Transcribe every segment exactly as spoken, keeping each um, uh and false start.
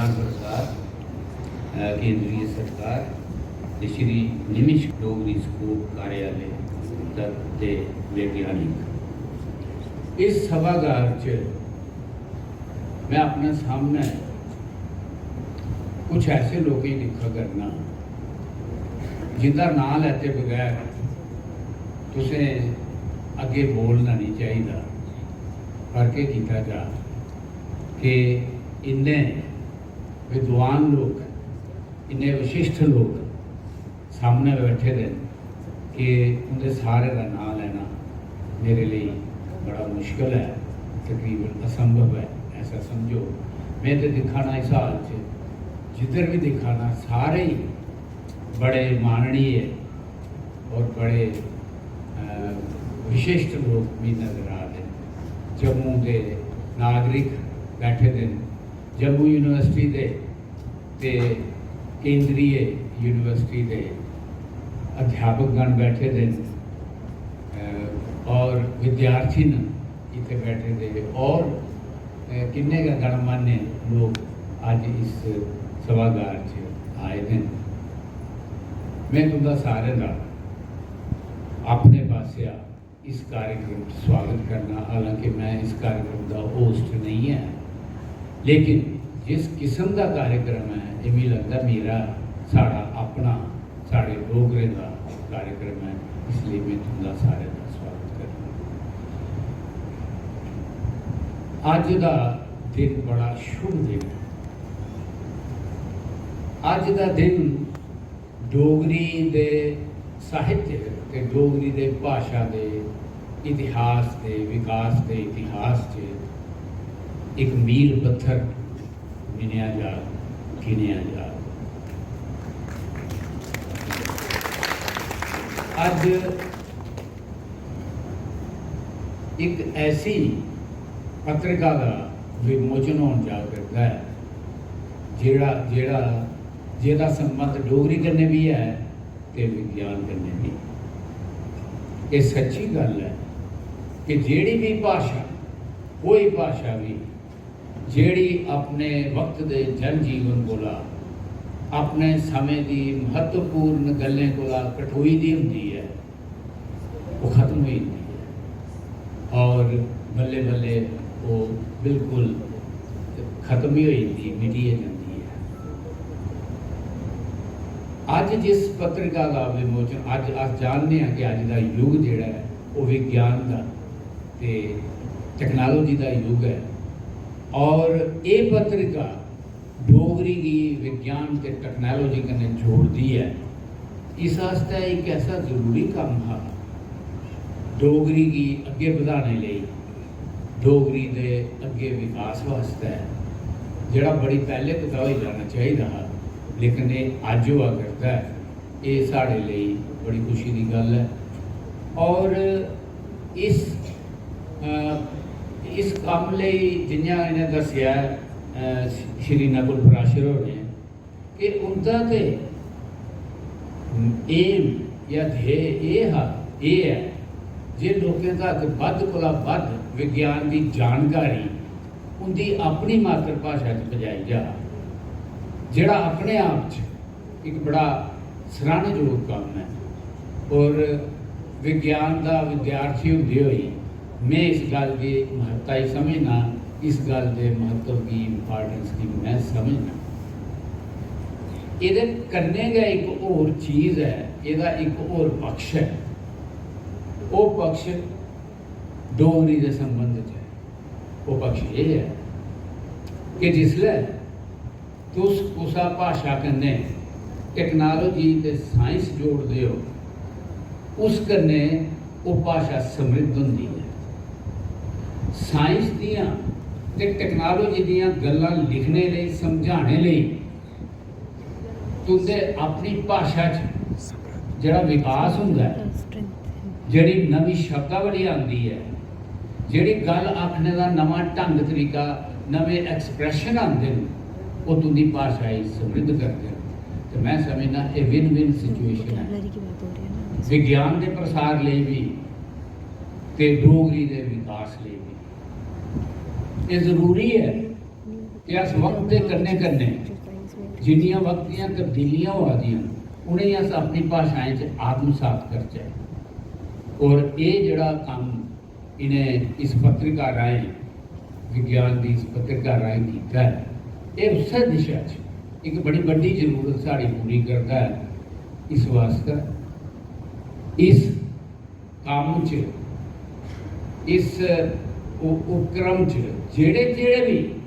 सरकार, अ, केंद्रीय सरकार ते श्री निमिष डोगरी स्कोप कार्यालय द-, दे वैज्ञानिक। इस सभागार च में अपने सामने कुछ ऐसे लोकें गी दिक्खा करना जिंदा नांऽ लैते बगैर तुसें अग्गें बोलना निं चाहिदा, पर केह् कीता जा कि इन्ने विद्वान लोक, इन्ने विशिष्ट लोक सामने बैठे दे न कि उं'दे सारे दा नांऽ लैना मेरे लेई बड़ा मुश्कल ऐ, तकरीबन असंभव ऐ। ऐसा समझो, में ते दिक्खा ना इस हाल च, जिद्धर बी दिक्खा ना, सारे ही बड़े माननीय और बड़े, अ, विशिष्ट लोक मी नजर आ दे न। जम्मू दे नागरिक बैठे दे न, जम्मू यूनिवर्सिटी दे ते केंद्रीय यूनिवर्सिटी दे अध्यापकगण बैठे दे न, अ, और विद्यार्थी न इत्थै बैठे दे, और, अ, किन्ने गै गणमान्य लोक अज्ज इस सभागार च आए दे न। में तुं'दा सारें दा अपने पासेआ इस कार्यक्रम च स्वागत करना, हालांकि में इस कार्यक्रम दा होस्ट नेईं ऐ, लेकिन जिस किस्म दा कार्यक्रम ऐ, एह् मिगी लगदा मेरा, साढ़ा अपना, साढ़े डोगरें दा कार्यक्रम ऐ, इसलेई में तुं'दा सारें दा स्वागत करना। अज्ज दा दिन बड़ा शुभ दिन ऐ। अज्ज दा दिन डोगरी दे साहित्य ते डोगरी दे भाशा दे इतिहास दे विकास दे इतिहास च इक मील पत्थर गिनेआ जा, गिनेआ जा। अज्ज इक ऐसी पत्रिका दा विमोचन होन जा करदा ऐ, जेह्ड़ा, जेह्ड़ा, जेह्दा संबंध डोगरी कन्नै बी ऐ ते विज्ञान कन्नै बी। एह् सच्ची गल्ल ऐ कि जेह्ड़ी बी भाशा, कोई भाशा बी, जेह्ड़ी अपने वक्त दे जनजीवन कोला, अपने समें दी म्हत्तवपूर्ण गल्लें कोला कटोई दी होंदी ऐ, ओह् खत्म होई जंदी ऐ और बल्लें-बल्लें ओह् बिल्कुल खत्म ही होई जंदी, मिटी गै जंदी ऐ। अज्ज जिस पत्रिका दा विमोचन, अज्ज अस जानने आं कि अज्ज दा युग जेह्ड़ा ऐ, ओह् विज्ञान दा ते technology दा युग ऐ और एह् पत्रिका डोगरी गी विज्ञान ते technology कन्नै जोड़दी ऐ। इस आस्तै इक ऐसा जरूरी कम्म हा डोगरी गी अग्गें बधाने लेई, डोगरी दे अग्गें विकास वास्तै, जेह्ड़ा बड़ी पैह्ले कुतै होई जाना चाहिदा हा, लेकिन एह् अज्ज होआ करदा ऐ। एह् साढ़े लेई बड़ी खुशी दी गल्ल ऐ। और इस, अ, इस कम्म लेई, जि'यां इ'नें दस्सेआ ऐ, अ, श्री नकुल पराशर होरें, कि उं'दा ते aim या ध्येय एह् हा, एह् ऐ जे लोकें तक बद्ध कोला बद्ध विज्ञान दी जानकारी उं'दी अपनी मातृ भाशा च पजाई जा, जेह्ड़ा अपने आप च इक बड़ा सराहनेजोग कम्म ऐ। और विज्ञान दा विद्यार्थी होंदे होई में इस गल्ल दी म्हत्ता गी समझना, इस गल्ल दे म्हत्तव गी, importance गी में समझना। एह्दे कन्नै गै इक होर चीज ऐ, एह्दा इक होर पक्ष ऐ। ओह् पक्ष डोगरी दे संबंध च ऐ। ओह् पक्ष एह् ऐ कि जिसलै तुस कुसै भाशा कन्नै technology ते science जोड़दे ओ, उस कन्नै ओह् भाशा समृद्ध होंदी ऐ। Science दियां ते technology दियां गल्लां लिखने लेई, समझाने लेई तुं'दे अपनी भाशा च जेह्ड़ा विकास होंदा ऐ, जेह्ड़ी नमीं शब्दावली आंदी ऐ, जेह्ड़ी गल्ल आखने दा नमां ढंग तरीका, नमें expression आंदे न, ओह् तुं'दी भाशा गी समृद्ध करदे न। ते में समझना एह् win-win situation ऐ विज्ञान दे प्रसार लेई बी ते डोगरी दे विकास लेई बी। एह् जरूरी ऐ अस वक्त दे कन्नै कन्नै जिन्नियां वक्त दियां तब्दीलियां होआ दियां, उ'नेंगी अस अपनी भाशाएं च आत्मसात करचै। और एह् जेह्ड़ा कम्म इ'नें इस पत्रिका राहें, विज्ञान दी इस पत्रिका राहें कीता ऐ, एह् उस्सै दिशा च इक बड़ी बड्डी जरूरत साढ़ी पूरी करदा ऐ। इस वास्तै इस कम्म च, इस उ-, उपक्रम च जेह्ड़े जेह्ड़े बी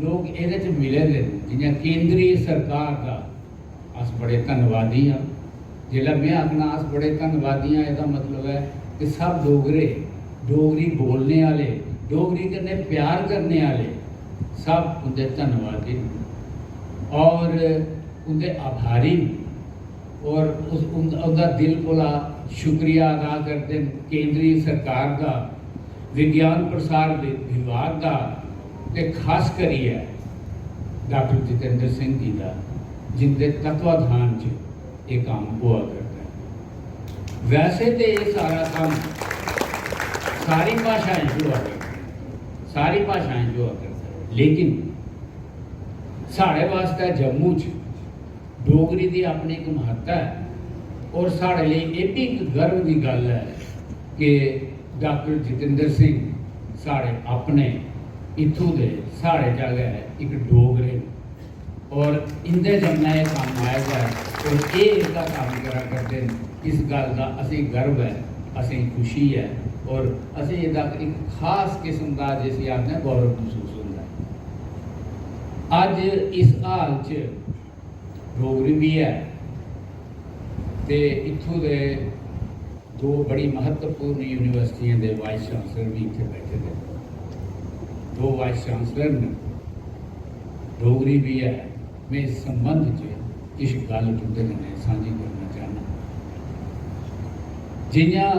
लोक एह्दे च मिले दे न, जि'यां केंद्री सरकार दा, अस बड़े धन्नवादी आं। जेल्लै में आखना अस बड़े धन्नवादी आं, एह्दा मतलब ऐ कि सब डोगरे, डोगरी बोलने आह्ले, डोगरी कन्नै प्यार करने आह्ले सब उं'दे धन्नवादी न और उं'दे आभारी न। और उस, उं'दा, उं'दा दिल कोला शुक्रिया अदा करदे न केंद्री सरकार दा, विज्ञान प्रसार वि-, विभाग दा ते खास करियै डॉक्टर जितेंद्र सिंह जी दा, जिं'दे तत्वाधान च एह् कम्म होआ करदा ऐ। वैसे ते एह् सारा कम्म सारी भाशाएं च होआ करदा ऐ, सारी भाशाएं च होआ करदा ऐ, लेकिन साढ़े वास्तै जम्मू च डोगरी दी अपनी इक म्हत्ता ऐ और साढ़े लेई एह् बी इक गर्व दी गल्ल ऐ कि डॉक्टर जितेंद्र सिंह साढ़े अपने, इत्थूं दे, साढ़े चा गै इक डोगरे न और इं'दे जन्मै एह् कम्म आए दा ऐ और एह् जेह्का कम्म करा करदे न, इस गल्ल दा असेंगी गर्व ऐ, असेंगी खुशी ऐ और असेंगी एह्दा इक खास किस्म दा, जिसी आखदे, गौरव मसूस होंदा ऐ। अज्ज इस हाल च डोगरी बी ऐ ते इत्थूं दे दो बड़ी महत्वपूर्ण यूनिवर्सिटियें दे वाइस चांसलर बी इत्थै बैठे दे न। दो वाइस चांसलर न, डोगरी बी ऐ। में इस संबंध च किश गल्ल तुं'दे कन्नै सांझी करना चाह्न्नां। जि'यां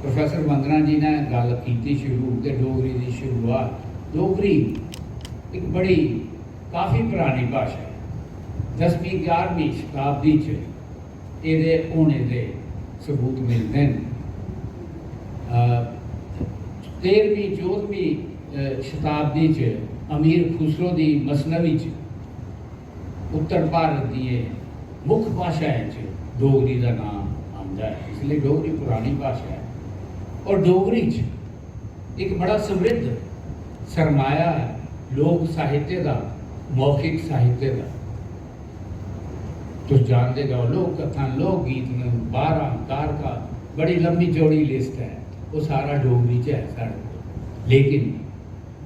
प्रोफेसर वंदना जी ने गल्ल कीती शुरू ते डोगरी दी शुरुआत, डोगरी इक बड़ी काफी परानी भाशा ऐ। दसमीं ग्यारहमीं शताब्दी च एह्दे होने दे सबूत मिलदे न। अ, तेरहमीं चौदहमीं, अ, शताब्दी च अमीर खुसरो दी मसनवी च उत्तर भारत दियें मुक्ख भाशाएं च डोगरी दा नांऽ आंदा ऐ, इसलेई डोगरी पुरानी भाशा ऐ। और डोगरी च इक बड़ा समृद्ध सरमाया ऐ लोक साहित्य दा, मौखिक साहित्य दा। तुस जानदे गै ओ, लोक कत्थां, लोक गीत न, बारां, कारका, बड़ी लम्मी चौड़ी लिस्ट ऐ, ओह् सारा डोगरी च ऐ साढ़े कोल। लेकिन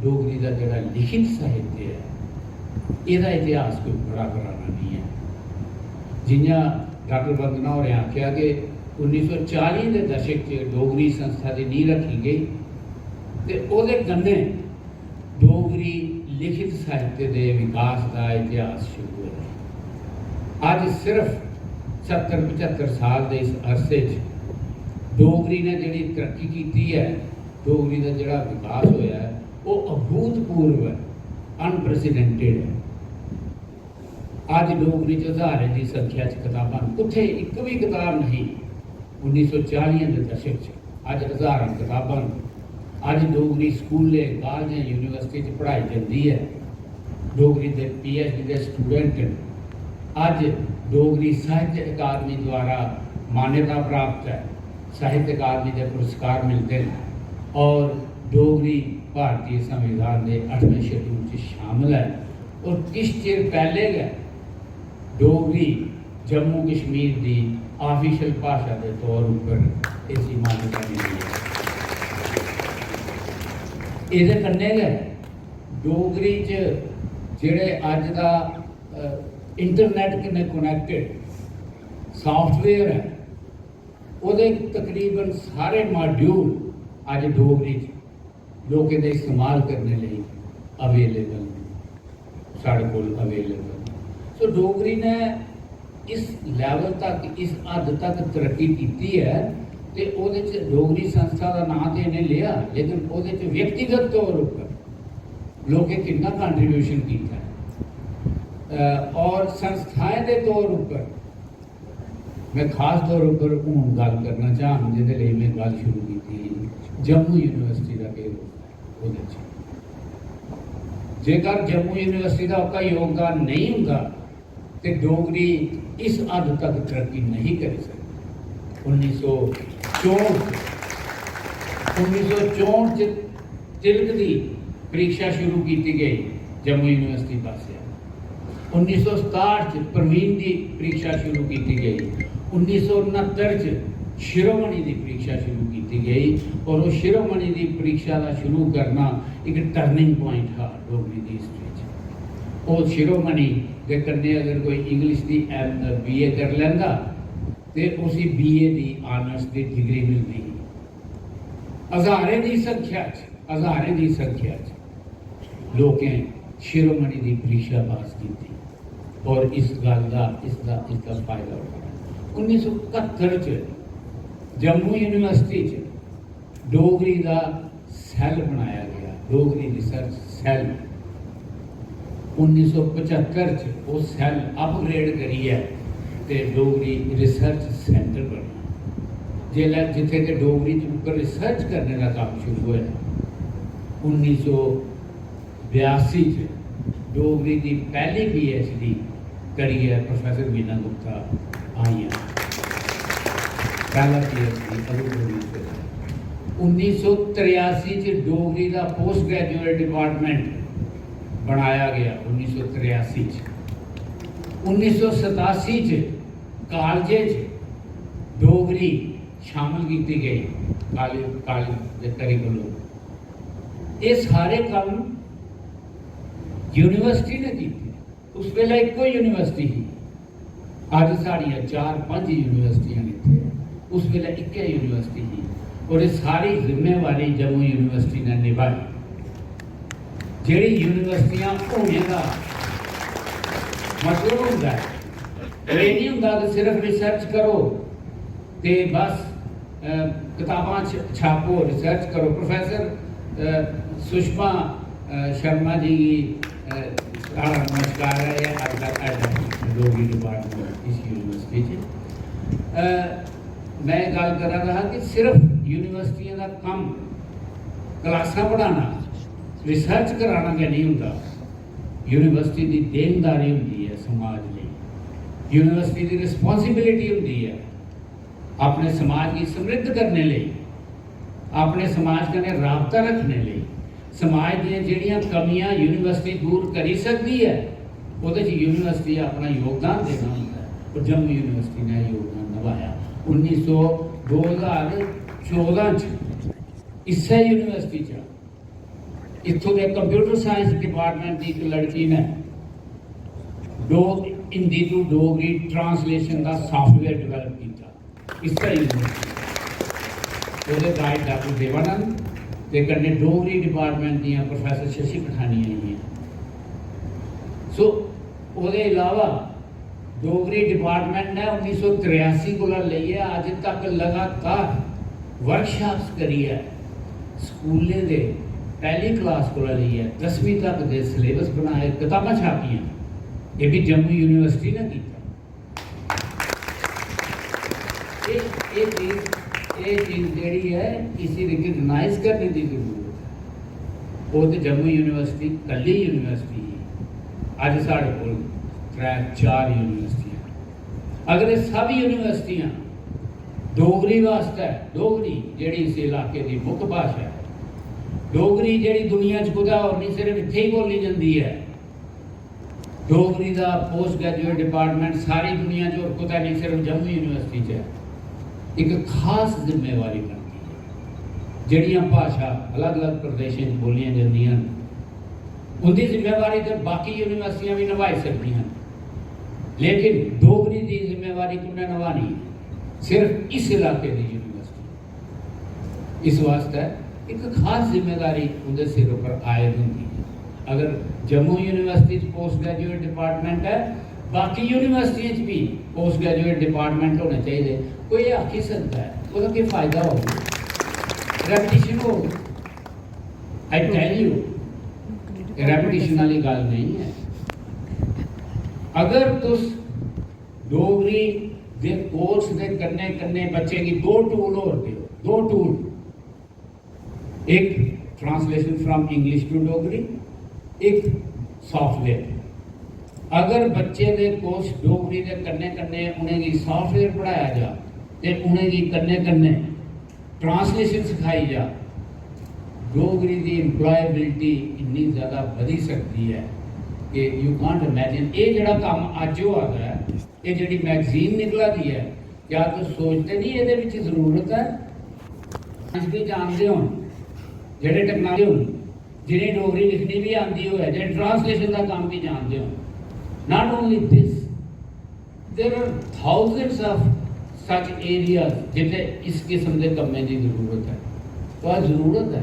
डोगरी दा जेह्ड़ा लिखित साहित्य ऐ, एह्दा इतिहास कोई बड़ा पराना नेईं ऐ। जि'यां डॉक्टर वंदना होरें आखेआ कि उन्नी सौ चाली दे दशक च डोगरी संस्था दी नींह् रक्खी गेई ते ओह्दे कन्नै डोगरी लिखित साहित्य दे विकास दा इतिहास शुरू होआ। अज्ज सिर्फ सत्तर पचत्तर साल दे इस अरसे च डोगरी ने जेह्ड़ी तरक्की कीती ऐ, डोगरी दा जेह्ड़ा विकास होआ ऐ, ओह् अभूतपूर्व ऐ, अनप्रैसिडेंटेड ऐ। अज्ज डोगरी च ज्हारें दी संख्या च कताबां न, कुत्थै इक बी कताब नहीं उन्नी सौ चालियें दे दशक च। अज्ज हजारां कताबां न। अज्ज डोगरी स्कूलें, कालजें, यूनिवर्सिटी च पढ़ाई जंदी ऐ। डोगरी दे पीएचडी दे स्टूडेंट न। अज्ज डोगरी साहित्य अकादमी द्वारा मान्यता प्राप्त ऐ, साहित्य अकादमी दे पुरस्कार मिलदे न और डोगरी भारतीय संविधान दे अठमें शेड्यूल च शामिल ऐ और किश चिर पैह्ले गै डोगरी जम्मू कश्मीर दी ऑफिशियल भाशा दे तौर उप्पर इसी मान्यता मिली ऐ। एह्दे कन्नै गै डोगरी च जेह्ड़े अज्ज दा, अ, इंटरनेट कन्नै कनैक्टेड सॉफ्टवेयर ऐ, ओह्दे तकरीबन सारे मॉड्यूल अज्ज डोगरी च लोकें दे इस्तेमाल करने लेई अवेलेबल न, साढ़े कोल अवेलेबल न। सो डोगरी ने इस लेवल तक, इस हद तक तरक्की कीती ऐ ते ओह्दे च डोगरी संस्था दा नांऽ ते इ'नें लेआ, लेकिन ओह्दे च व्यक्तिगत तौर उप्पर लोकें किन्ना कंट्रीब्यूशन कीता ऐ। अ, और संस्थाएं दे तौर उप्पर में खास तौर उप्पर हून गल्ल करना चाहङ, जेह्दे लेई में गल्ल शुरू कीती ही, जम्मू यूनिवर्सिटी दा केह् रोल ऐ ओह्दे च। जेकर जम्मू यूनिवर्सिटी दा ओह्का योगदान नेईं होंदा ते डोगरी इस हद तक तरक्की नेईं करी सकदी। उन्नी सौ चौंह्ठ उन्नी सौ चौंह्ठ च तिलक दी परीक्षा शुरू कीती गई जम्मू यूनिवर्सिटी पासेआ। उन्नी सौ सताह्ठ च प्रवीण दी परीक्षा शुरू कीती गई। उन्नी सौ उनहत्तर च शिरोमणि दी परीक्षा शुरू कीती गई और उस शिरोमणि दी परीक्षा दा शुरू करना इक टर्निंग पॉइंट हा डोगरी दी हिस्ट्री च। ओह् शिरोमणि दे कन्नै अगर कोई इंग्लिश दी बीए करी लैंदा ते उसी बीए दी आनर्स दी डिग्री मिलदी ही। हजारें दी संख्या च हजारें दी संख्या च लोकें शिरोमणि दी परीक्षा पास कीती और इस गल्ल दा इसदा इसदा फायदा उठाया। उन्नी सौ इकहत्तर च जम्मू यूनिवर्सिटी च डोगरी दा सैल बनाया गया, डोगरी रिसर्च सैल। उन्नी सौ पचहत्तर च ओह् सैल अपग्रेड करियै ते डोगरी रिसर्च सेंटर बनेआ। जेल्लै जित्थै ते डोगरी दे उप्पर रिसर्च करने दा कम्म शुरू होया, उन्नी सौ बयासी च डोगरी दी पैह्ली पीएचडी करियै प्रोफेसर मीना गुप्ता आइयां। पैह्ला पीएचडी अदूं डोगरी च होया। उन्नी सौ त्रेआसी च डोगरी दा पोस्ट ग्रेजुएट डिपार्टमेंट बनाया गया। उन्नी सौ त्रेआसी च उन्नी सौ सतासी च कालजे च डोगरी शामिल कीती गई कालेज कालेज दे करिकुलम। एह् सारे कम्म यूनिवर्सिटी ने कीते। उस बेल्लै इक्को यूनिवर्सिटी ही, अज्ज साढ़ियां चार पंज यूनिवर्सिटियां न इत्थै। उस बेल्लै इक्कै यूनिवर्सिटी ही और एह् सारी जिम्मेवारी जम्मू यूनिवर्सिटी ने निभाई। जेह्ड़ी यूनिवर्सिटियां होने दा मतलब होंदा ऐ, ओह् एह् निं होंदा कि सिर्फ रिसर्च करो ते बस अ, कताबां छ- छापो, रिसर्च करो। प्रोफेसर अ, सुषमा अ, शर्मा जी गी अ, साढ़ा नमस्कार ऐ। एह् अज्ज तक हेड डोगरी डिपार्टमेंट इस यूनिवर्सिटी च। अ, में गल्ल करा दा हा कि सिर्फ यूनिवर्सिटियें दा कम्म क्लासां पढ़ाना, रिसर्च कराना गै नेईं होंदा। यूनिवर्सिटी दी देनदारी होंदी ऐ समाज लेई, यूनिवर्सिटी दी रिस्पांसिबिलिटी होंदी ऐ अपने समाज गी समृद्ध करने लेई, अपने समाज कन्नै राबता रखने लेई, समाज दियां जेह्ड़ियां कमियां यूनिवर्सिटी दूर करी सकदी ऐ, ओह्दे च यूनिवर्सिटी अपना योगदान देना होंदा ऐ। और जम्मू यूनिवर्सिटी ने एह् योगदान नभाया। उन्नी सौ दो ज्हार चौदां च इस्सै यूनिवर्सिटी च इत्थों दे कंप्यूटर साइंस डिपार्टमेंट दी इक लड़की ने डो हिंदी टू डोगरी ट्रांसलेशन दा सॉफ्टवेयर डेवलप कीता। इस्सै यूनिवर्सिटी ओह्दे गाइड डाक्टर देवानंद ते कन्नै डोगरी डिपार्टमेंट दियां प्रोफेसर शशि पठानिया हियां। सो ओह्दे इलावा डोगरी डिपार्टमेंट ने उन्नी सौ त्रेआसी कोला लेइयै अज्ज तक लगातार वर्कशॉप्स करियै स्कूलें दे पैह्ली क्लास कोला लेइयै दसमीं तक दे सिलेबस बनाए, कताबां छापियां। एह् बी जम्मू यूनिवर्सिटी ने कीता। एह् एह् चीज एह् चीज जेह्ड़ी ऐ, इसी रिकग्नाइज करने दी जरूरत ऐ। ओह् ते जम्मू यूनिवर्सिटी कल्ली यूनिवर्सिटी ही, अज्ज साढ़े कोल त्रै चार यूनिवर्सिटियां। अगर एह् सब यूनिवर्सिटियां डोगरी वास्तै, डोगरी जेह्ड़ी इस इलाके दी मुक्ख भाशा ऐ, डोगरी जेह्ड़ी दुनिया च कुतै होर निं, सिर्फ इत्थै ही बोल्ली जंदी ऐ। डोगरी दा पोस्ट ग्रेजुएट डिपार्टमेंट सारी दुनिया च होर कुतै नेईं, सिर्फ जम्मू यूनिवर्सिटी च ऐ। इक खास जिम्मेवारी बनदी ऐ। जेह्ड़ियां भाशा अलग-अलग प्रदेशें च बोलियां जंदियां न, उं'दी जिम्मेवारी ते बाकी यूनिवर्सिटियां बी नभाई सकदियां न, लेकिन डोगरी दी जिम्मेवारी कु'न्नै नभानी ऐ? सिर्फ इस इलाके दी यूनिवर्सिटी। इस वास्तै इक खास जिम्मेदारी उं'दे सिर उप्पर आयद होंदी ऐ। अगर जम्मू यूनिवर्सिटी च पोस्ट ग्रेजुएट डिपार्टमेंट ऐ, बाकी यूनिवर्सिटियें च बी पोस्ट ग्रेजुएट डिपार्टमेंट होने चाहिदे। कोई एह् आखी सकदा ऐ, ओह्दा केह् फायदा होग? रेपिटिशन होग। आई टेल यू, रेपिटिशन आह्ली गल्ल नेईं ऐ। अगर तुस डोगरी दे कोर्स दे कन्नै कन्नै बच्चें गी दो टूल होर देओ, दो टूल, इक translation from English to Dogri, इक सॉफ्टवेयर, अगर बच्चे दे कोर्स डोगरी दे कन्नै कन्नै उ'नेंगी सॉफ्टवेयर पढ़ाया जा ते उ'नेंगी कन्नै कन्नै ट्रांसलेशन सिखाई जा, डोगरी दी एम्प्लॉयबिलिटी इन्नी ज़्यादा बधी सकदी ऐ कि you can't imagine। एह् जेह्ड़ा कम्म अज्ज होआ दा ऐ, एह् जेह्ड़ी मैगजीन निकला दी ऐ, क्या तुस सोचदे नहीं एह्दे बिच जरूरत ऐ? साइंस भी जानदे होन, जेह्ड़े टेक्नोलॉजी होन, जि'नें डोगरी लिखनी भी आंदी होऐ, जेह्ड़े ट्रांसलेशन दा कम्म भी जानदे होन। Not only this, there are thousands of such areas जित्थै इस किस्म दे कम्में दी जरूरत ऐ। तो जरूरत ऐ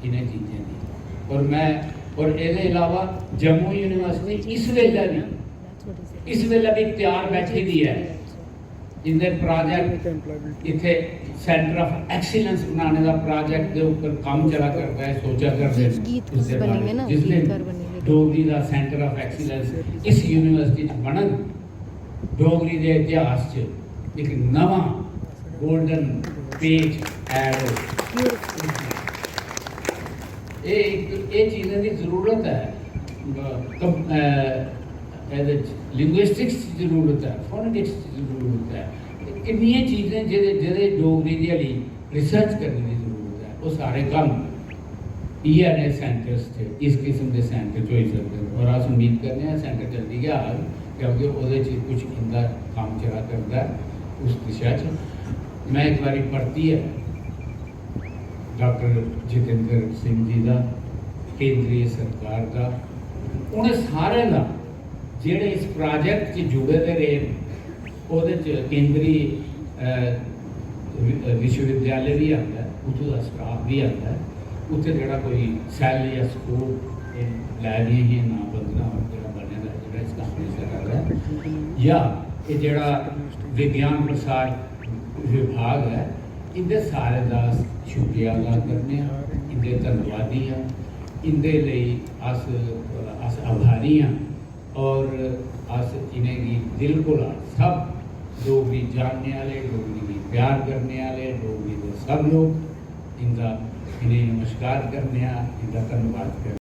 इ'नें चीजें दी। और मैं, और एह्दे अलावा जम्मू यूनिवर्सिटी इस बेल्लै बी, इस बेल्लै बी त्यार बैठी दी ऐ। इंदे प्रोजेक्ट इत्थै सेंटर ऑफ एक्सीलेंस बनाने दा प्रोजेक्ट दे उप्पर कम्म चला करदा ऐ, सोचा करदे न। उसदे बारे जिस दिन डोगरी दा सेंटर ऑफ एक्सीलेंस इस यूनिवर्सिटी च बनग, डोगरी दे इतिहास च इक नमां गोल्डन पेज ऐड होग। एह् इक, एह् चीजें दी जरूरत ऐ। कम-, अ, एह्दे च लिंग्विस्टिक्स दी जरूरत ऐ, फोनेटिक्स दी जरूरत ऐ। ते किन्नियां चीजें जेह्दे, जेह्दे डोगरी दी हाली रिसर्च करने दी जरूरत ऐ, ओह् सारे कम्म इ'यै नेह् सेंटर्स च, इस किस्म दे सेंटर च होई सकदे न। और अस उम्मीद करने आं सेंटर जल्दी गै आग, क्योंकि ओह्दे च कुछ इंदा कम्म चला करदा ऐ उस दिशा च। मैं इक बारी परतियै डॉक्टर जितेंद्र सिंह जी दा, केंद्रीय सरकार दा, उ'नें सारें दा, जेह्ड़े इस प्रोजेक्ट च जुड़े दे रेह् न। ओह्दे च केंद्री, अ, वि-, विश्वविद्यालय बी आंदा ऐ, उत्थूं दा स्टाफ बी आंदा ऐ। उत्थै जेह्ड़ा कोई सैल जां स्कूल, एह् लै दियां हियां नां बंदना होर जेह्ड़ा बने दा, जेह्ड़ा इस कम्म गी करा दा ऐ, जां एह् जेह्ड़ा विज्ञान प्रसार विभाग ऐ, इं'दे सारे दा अस शुक्रिया अदा करने आं, इं'दे धन्नवादी आं। इं'दे लेई अस, अस आभारी आं। और अस इ'नेंगी दिल कोला सब डोगरी जानने आह्ले, डोगरी गी प्यार करने आह्ले, डोगरी दे सब लोक इं'दा, इ'नेंगी नमस्कार करने आं, इं'दा धन्नवाद करने आं।